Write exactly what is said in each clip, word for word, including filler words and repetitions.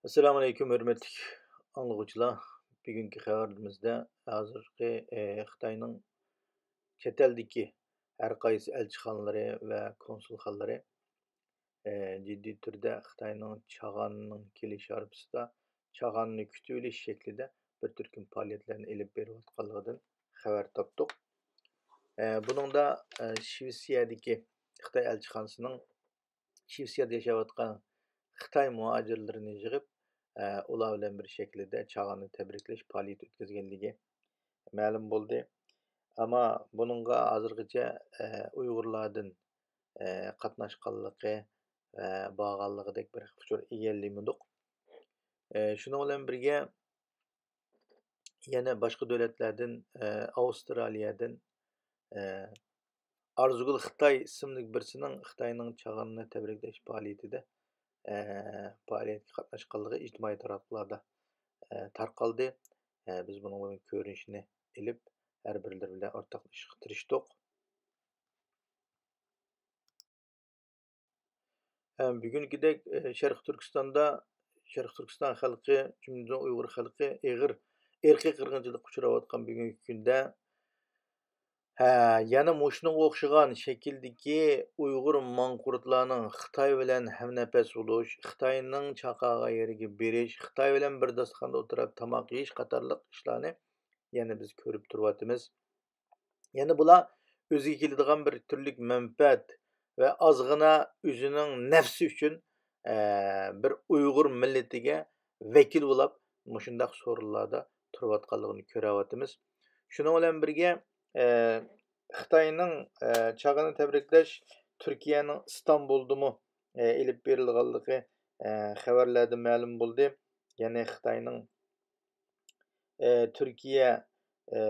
ئەسسالامۇئەلەيكۇم، ھۆرمەتلىك ئاڭلىغۇچىلار. بۈگۈنكى خەۋىرىمىزدە ھازىرقى، ئى، خىتاينىڭ چەت ئەلدىكى ھەر قايسى ئەلچىخانىلىرى ۋە كونسۇلخانىلىرى، ئى، جىددىي تۈردە خىتاينىڭ چاغاننىڭ كېلىش ھارپىسىدا چاغاننى كۈتۈۋېلىش شەكلىدە بىر تۈركۈم پائالىيەتلەرنى ئېلىپ بېرىۋاتقانلىقىدىن خەۋەر تاپتۇق. ئى، بۇنىڭدا، ئى، شىۋېتسىيەدىكى خىتاي ئەلچىخانىسىنىڭ شىۋېتسىيەدە ياشاۋاتقان خىتاي مۇھاجىرلىرىنى يىغىپ، ئۇلار بىلەن بىر شەكىلدە چاغاننى تەبرىكلەش پائالىيىتى ئۆتكۈزگەنلىكى مەلۇم بولدى. ئەمما بۇنىڭغا ھازىرغىچە ئۇيغۇرلاردىن قاتناشقانلىقى ۋە بارغانلىقىدەك بىر ئۇچۇر ئىگىلىمىدۇق. شۇنىڭ بىلەن بىرگە، يەنە باشقا دۆلەتلەردىن، ئە، ئاۋسترالىيەدىن، ئە، ئارزۇگۈل خىتاي ئىسىملىك بىرسىنىڭ خىتاينىڭ چاغاننى تەبرىكلەش پائالىيىتىدە، ئە، پائالىيەتكە قاتناشقانلىقى ئىجتىمائىي تاراتقۇلاردا، ئە، تارقالدى. ئە، بىز بۇنىڭ بىلەن كۆرۈنۈشىنى ئېلىپ، ھەر بىرلىرى بىلەن ئورتاقلىشىشقا تىرىشتۇق. ھەم بۈگۈنكىدەك، ئى، شەرقىي تۈركىستاندا، شەرقىي تۈركىستان خەلقى، جۈملىدىن ئۇيغۇر خەلقى ئېغىر ئىرقىي قىرغىنچىلىققا ئۇچراۋاتقان بۈگۈنكى كۈندە، ھە، يەنە مۇشۇنىڭغا ئوخشىغان شەكىلدىكى ئۇيغۇر ماڭقۇرتلارنىڭ خىتاي بىلەن ھەمنەپەس بولۇش، خىتاينىڭ چاقارغان يېرىگە بېرىش، خىتاي بىلەن بىر داستىخاندا ئولتۇرۇپ تاماق يېيىش قاتارلىق ئىشلارنى يەنە بىز كۆرۈپ تۇرۇۋاتىمىز. يەنى بۇلار ئۆزىگە كېلىدىغان بىر تۈرلۈك مەنپەئەت ۋە ئازغىنا ئۆزىنىڭ نەپسى ئۈچۈن، ئە، بىر ئۇيغۇر مىللىتىگە ۋەكىل بولاپ، مۇشۇنداق سورۇنلاردا تۇرۇۋاتقانلىقىنى كۆرۈۋاتىمىز. شۇنىڭ بىلەن بىرگە، ئە، خىتاينىڭ، ئە، چاغىنى تەبرىكلەش تۈركىيەنىڭ ئىستانبۇلدىمۇ، ئە، ئېلىپ بېرىلغانلىقى، ئە، خەۋەرلەردە مەلۇم بولدى. يەنى خىتاينىڭ ئى، تۈركىيە، ئى،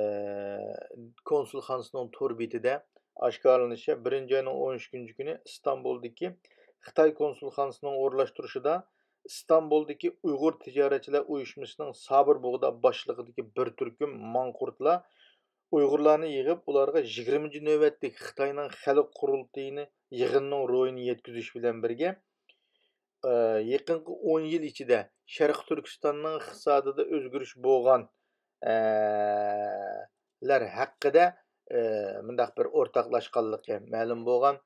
كونسۇلخانىسىنىڭ تور بېتىدە ئاشكارىلىنىشىچە، بىرىنچى ئاينىڭ ئون ئۈچىنچى كۈنى ئىستانبۇلدىكى خىتاي كونسۇلخانىسىنىڭ ئورۇنلاشتۇرۇشىدا ئىستانبۇلدىكى ئۇيغۇر تىجارەتچىلەر ئۇيۇشمىسىنىڭ سابىر بۇغدا باشلىقىدىكى بىر تۈركۈم ماڭقۇرتلار ئۇيغۇرلارنى يىغىپ، ئۇلارغا يىگىرمىنچى نۆۋەتلىك خىتاينىڭ خەلق قۇرۇلتىيىنى يىغىنىنىڭ روھىنى يەتكۈزۈش بىلەن بىرگە، ئە، يېقىنقى ئون يىل ئىچىدە شەرقىي تۈركىستاننىڭ ئىقتىسادىدا ئۆزگىرىش بولغان، ئە، لەر ھەققىدە، ئە، مۇنداق بىر ئورتاقلاشقانلىقى مەلۇم بولغان.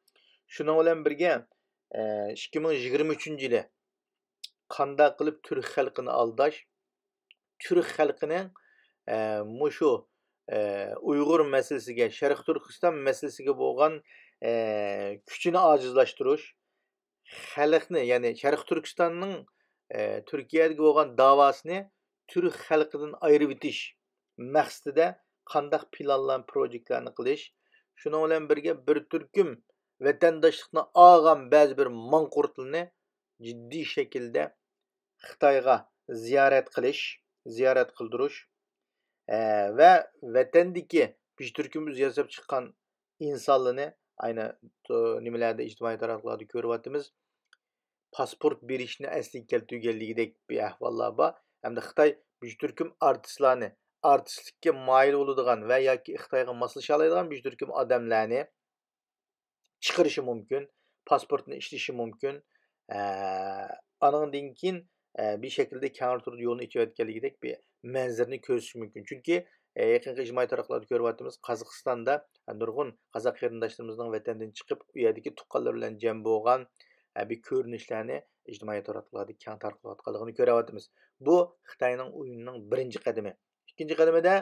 شۇنىڭ بىلەن بىرگە، ئە، ئىككى مىڭ يىگىرمە ئۈچىنچى يىلى قانداق قىلىپ تۈرك خەلقىنى ئالداش، تۈرك خەلقىنىڭ، ئە، مۇشۇ، ئە، ئۇيغۇر مەسىلىسىگە، شەرقىي تۈركىستان مەسىلىسىگە بولغان، ئە، كۈچىنى ئاجىزلاشتۇرۇش، خەلقنى، يەنى شەرقىي تۈركىستاننىڭ، ئە، تۈركىيەدىكى بولغان داۋاسىنى تۈرك خەلقىدىن ئايرىۋېتىش مەقسىتىدە قانداق پىلانلارنى، پروژېكتلارنى قىلىش، شۇنىڭ بىلەن بىرگە بىر تۈركۈم ۋەتەنداشلىقنى ئالغان بەزى بىر ماڭقۇرتلىرىنى جىددىي شەكىلدە خىتايغا زىيارەت قىلىش، زىيارەت قىلدۇرۇش، ئە، ۋە ۋەتەندىكى بىر تۈركۈم ئۆزى ياساپ چىققان ئىنسانلىرىنى ئاينى تو-، نېمىلەردە، ئىجتىمائىي تاراتقۇلاردا كۆرۈۋاتىمىز. پاسپورت بېرىشنى ئەسلىگە كەلتۈرگەنلىكىدەك بىر ئەھۋاللار بار. ھەمدە خىتاي بىر تۈركۈم ئارتىسلارنى، ئارتىسلىققا مايىل بولىدىغان ۋە ياكى خىتايغا ماسلىشالايدىغان بىر تۈركۈم ئادەملەرنى چىقىرىشى مۇمكىن، پاسپورتنى ئىشلىشى مۇمكىن. ئە، ئانىڭدىن كېيىن، ئە، بىر شەكىلدە كەڭرى تۈردە يولنى ئېچىۋەتكەنلىكىدەك بىر مەنزىرىنى كۆرسىتىشى مۇمكىن. چۈنكى، ئە، يېقىنقى ئىجتىمائىي تاراتقۇلاردا كۆرۈۋاتىمىز، قازاقىستاندا نۇرغۇن قازاق قېرىنداشلىرىمىزنىڭ ۋەتەندىن چىقىپ، ئۇ يەردىكى تۇغقانلىرى بىلەن جەم بولغان، ئە، بىر كۆرۈنۈشلەرنى ئىجتىمائىي تاراتقۇلاردا كەڭ تارقىلىۋاتقانلىقىنى كۆرۈۋاتىمىز. بۇ خىتاينىڭ ئويۇنىنىڭ بىرىنچى قەدىمى. ئىككىنچى قەدىمىدە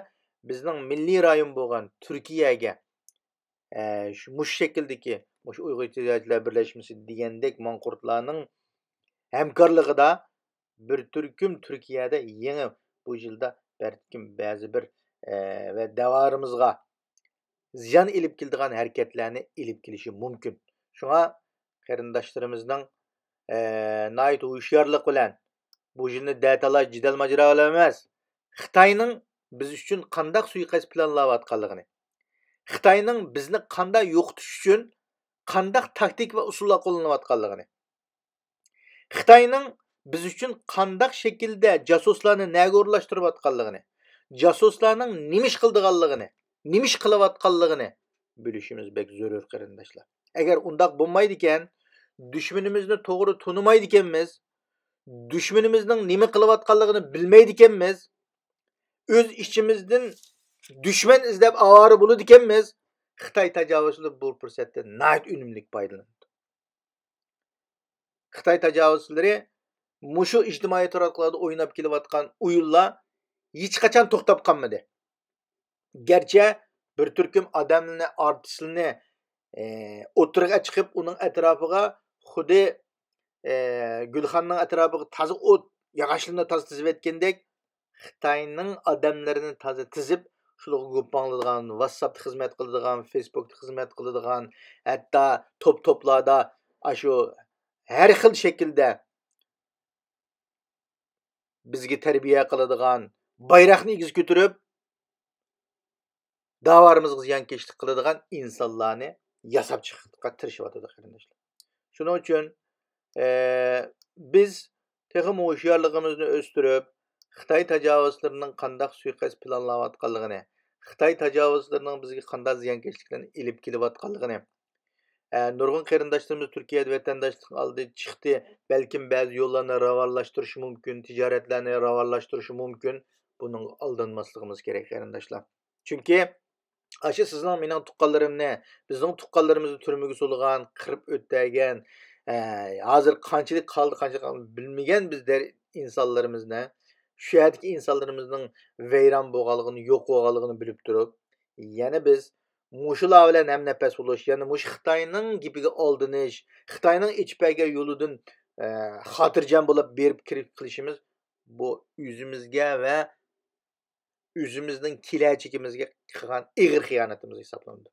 بىزنىڭ مىللىي رايون بولغان تۈركىيەگە ئە، شۇ، مۇشۇ شەكىلدىكى، مۇشۇ ئۇيغۇر تىجارەتچىلەر بىرلەشمىسى دېگەندەك ماڭقۇرتلارنىڭ ھەمكارلىقىدا بىر تۈركۈم تۈركىيەدە يېڭى بۇ يىلدا بەلكىم بەزى بىر، ئە، ۋە دەۋرىمىزغا زىيان ئېلىپ كېلىدىغان ھەرىكەتلەرنى ئېلىپ كېلىشى مۇمكىن. شۇڭا قېرىنداشلىرىمىزنىڭ، ئە، ناھايىتى ھوشيارلىق بىلەن بۇ يىلنى دەتالاش جېدەل ماجىرا بىلەن ئەمەس، خىتاينىڭ بىز ئۈچۈن قانداق سۇيىقەست پىلانلاۋاتقانلىقىنى، خىتاينىڭ بىزنى قانداق يوقىتىش ئۈچۈن قانداق تاكتىكا ۋە ئۇسۇللار قوللىنىۋاتقانلىقىنى، خىتاينىڭ بىز ئۈچۈن قانداق شەكىلدە جاسۇسلارنى نەگە ئورۇنلاشتۇرۇۋاتقانلىقىنى، جاسۇسلارنىڭ نېمە ئىش قىلىدىغانلىقىنى، نېمە ئىش قىلىۋاتقانلىقىنى بىلىشىمىز بەك زۆرۈر، قېرىنداشلار. ئەگەر ئۇنداق بولمايدىكەن، دۈشمىنىمىزنى توغرا تونۇمايدىكەنمىز، دۈشمىنىمىزنىڭ نېمە قىلىۋاتقانلىقىنى بىلمەيدىكەنمىز، ئۆز ئىچىمىزدىن دۈشمەن ئىزدەپ ئاۋارە بولىدىكەنمىز، خىتاي تاجاۋۇزچىلىرى بۇ پۇرسەتتىن ناھايىتى ئۈنۈملۈك پايدىلىنىدۇ. خىتاي تاجاۋۇزچىلىرى مۇشۇ ئىجتىمائىي تاراتقۇلاردا ئويناپ كېلىۋاتقان ئويۇنلار ھېچقاچان توختاپ قالمىدى. گەرچە بىر تۈركۈم ئادەملىرىنى، ئارتىسلىرىنى، ئى، ئوتتۇرىغا چىقىپ، ئۇنىڭ ئەتراپىغا خۇددى، ئى، گۈلخاننىڭ ئەتراپىغا تازا ئوت، ياغاچلىرىنى تازا تىزىۋەتكەندەك، خىتاينىڭ ئادەملىرىنى تازا تىزىپ، شۇلارغا گۇپپاڭلىدىغان، ۋاتساپتا خىزمەت قىلىدىغان، فېيسبۇكتا خىزمەت قىلىدىغان، ھەتتا توپ-توپلاردا ئاشۇ ھەر خىل شەكىلدە بىزگە تەربىيە قىلىدىغان، بايراقنى ئېگىز كۆتۈرۈپ، داۋارىمىزغا زىيانكەشلىك قىلىدىغان ئىنسانلارنى ياساپ چىقىشقا تىرىشىۋاتىدۇ، قېرىنداشلار. شۇنىڭ ئۈچۈن، ئە، بىز تېخىمۇ ھوشيارلىقىمىزنى ئۆستۈرۈپ، خىتاي تاجاۋۇزچىلىرىنىڭ قانداق سۇيىقەست پىلانلاۋاتقانلىقىنى، خىتاي تاجاۋۇزچىلىرىنىڭ بىزگە قانداق زىيانكەشلىكلەرنى ئېلىپ كېلىۋاتقانلىقىنى، ئە، نۇرغۇن قېرىنداشلىرىمىز تۈركىيەدە ۋەتەنداشلىق ئالدى چىقتى. بەلكىم بەزى يوللارنى راۋانلاشتۇرۇشى مۇمكىن، تىجارەتلەرنى راۋانلاشتۇرۇشى مۇمكىن. بۇنىڭغا ئالدانماسلىقىمىز كېرەك، قېرىنداشلار. چۈنكى ئاشۇ سىزنىڭ مېنىڭ تۇغقانلىرىمنى، بىزنىڭ تۇغقانلىرىمىزنى تۈرمىگە سولىغان، قىرىپ ئۆتتۈرگەن، ئە، ھازىر قانچىلىك قالدى، قانچىلىك قالدى بىلمىگەن بىز دەر-، ئىنسانلىرىمىزنى، شۇ يەردىكى ئىنسانلىرىمىزنىڭ ۋەيران بولغانلىقىنى، يوق بولغانلىقىنى بىلىپ تۇرۇپ، يەنە بىز مۇشۇلار بىلەن ھەمنەپەس بولۇش، يەنى مۇشۇ خىتاينىڭ گېپىگە ئالدىنىش، خىتاينىڭ ئېچىپ بەرگەن يولىدىن، ئە، خاتىرجەم بولۇپ بېرىپ كىرىپ قېلىشىمىز، بۇ ئۆزىمىزگە ۋە ئۆزىمىزنىڭ كېلەچىكىمىزگە قىلغان ئېغىر خىيانىتىمىز ھېسابلىنىدۇ.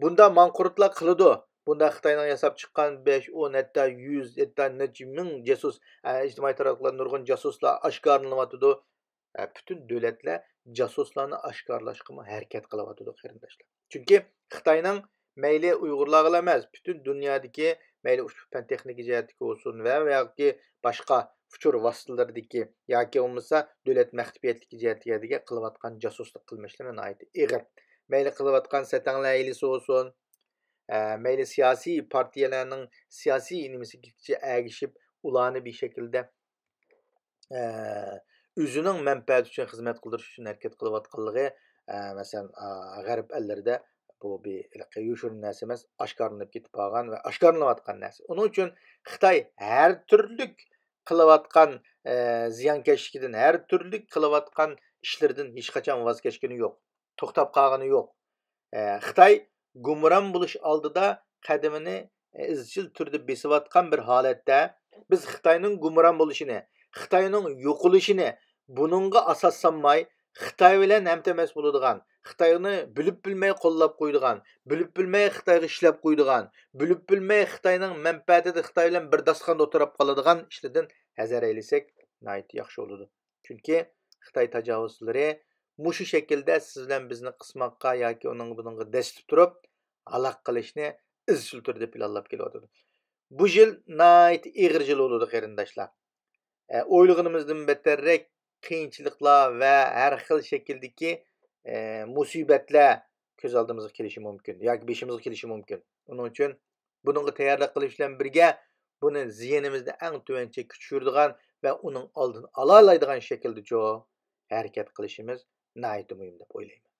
بۇنداق ماڭقۇرتلار قىلىدۇ. بۇنداق خىتاينىڭ ياساپ چىققان بەش، ئون، ھەتتا يۈز، ھەتتا نەچچە مىڭ جاسۇس، ئە، ئىجتىمائىي تاراتقۇلاردا نۇرغۇن جاسۇسلار ئاشكارىلىنىۋاتىدۇ. ئە، پۈتۈن دۆلەتلەر جاسۇسلارنى ئاشكارىلاشقىمۇ ھەرىكەت قىلىۋاتىدۇ، قېرىنداشلار. چۈنكى خىتاينىڭ مەيلى ئۇيغۇرلارغىلا ئەمەس، پۈتۈن دۇنيادىكى مەيلى ئۇشبۇ پەن تېخنىكا جەھەتتىكى بولسۇن ۋە، ۋە ياكى باشقا ئۇچۇر ۋاسىتىلىرىدىكى ياكى بولمىسا دۆلەت مەخپىيەتلىكى جەھەتتىكى قىلىۋاتقان جاسۇسلۇق قىلمىشلىرى ناھايىتى ئېغىر. مەيلى قىلىۋاتقان سەتەڭلەر ھىيلىسى بولسۇن، ئە، مەيلى سىياسىي پارتىيەلەرنىڭ سىياسىي نېمىسىگە ئەگىشىپ، ئۇلارنى بىر شەكىلدە، ئە، ئۆزىنىڭ مەنپەئەتى ئۈچۈن خىزمەت قىلدۇرۇش ئۈچۈن ھەرىكەت قىلىۋاتقانلىقى، ئە، مەسىلەن، ئا، غەرب ئەللىرىدە بۇ بىر ھېلىقى يوشۇرۇن نەرسە ئەمەس، ئاشكارىلىنىپ كېتىپ قالغان ۋە ئاشكارىلىنىۋاتقان نەرسە. ئۇنىڭ ئۈچۈن خىتاي ھەر تۈرلۈك قىلىۋاتقان، ئە، زىيانكەشلىكىدىن، ھەر تۈرلۈك قىلىۋاتقان ئىشلىرىدىن ھېچقاچان ۋاز كەچكىنى يوق، توختاپ قالغىنى يوق. ئە، خىتاي گۇمران بولۇش ئالدىدا قەدىمىنى، ئە، ئىزچىل تۈردە بېسىۋاتقان بىر ھالەتتە، بىز خىتاينىڭ گۇمران بولۇشىنى، خىتاينىڭ يوقىلىشىنى، بۇنىڭغا ئاساس سالماي، خىتاي بىلەن ھەمتەمەس بولىدىغان، خىتاينى بىلىپ بىلمەي قوللاپ قويىدىغان، بىلىپ بىلمەي خىتايغا ئىشلەپ قويىدىغان، بىلىپ بىلمەي خىتاينىڭ مەنپەئەتىدە خىتاي بىلەن بىر داستىخاندا ئولتۇرۇپ قالىدىغان ئىشلاردىن ھەزەر ئەيلىسەك ناھايىتى ياخشى بولىدۇ. چۈنكى خىتاي تاجاۋۇزچىلىرى مۇشۇ شەكىلدە سىز بىلەن بىزنى قىسماققا ياكى ئۇنىڭغا بۇنىڭغا دەسسىتىپ تۇرۇپ، ھالاك قىلىشنى ئىزچىل تۈردە پىلانلاپ كېلىۋاتىدۇ. بۇ يىل ناھايىتى ئېغىر يىل بولىدۇ، قېرىنداشلار. ئە، ئويلىغىنىمىزدىن بەتتەررەك قىيىنچىلىقلار ۋە ھەر خىل شەكىلدىكى، ئە، مۇسىبەتلەر كۆز ئالدىمىزغا كېلىشى مۇمكىن ياكى بېشىمىزغا كېلىشى مۇمكىن. ئۇنىڭ ئۈچۈن بۇنىڭغا تەييارلىق قىلىش بىلەن بىرگە، بۇنى زىيىنىمىزنى ئەڭ تۆۋەن چەككە چۈشۈرىدىغان ۋە ئۇنىڭ ئالدىنى ئالالايدىغان شەكىلدىچۇ ھەرىكەت قىلىشىمىز ناھايىتى مۇھىم دەپ ئويلايمەن.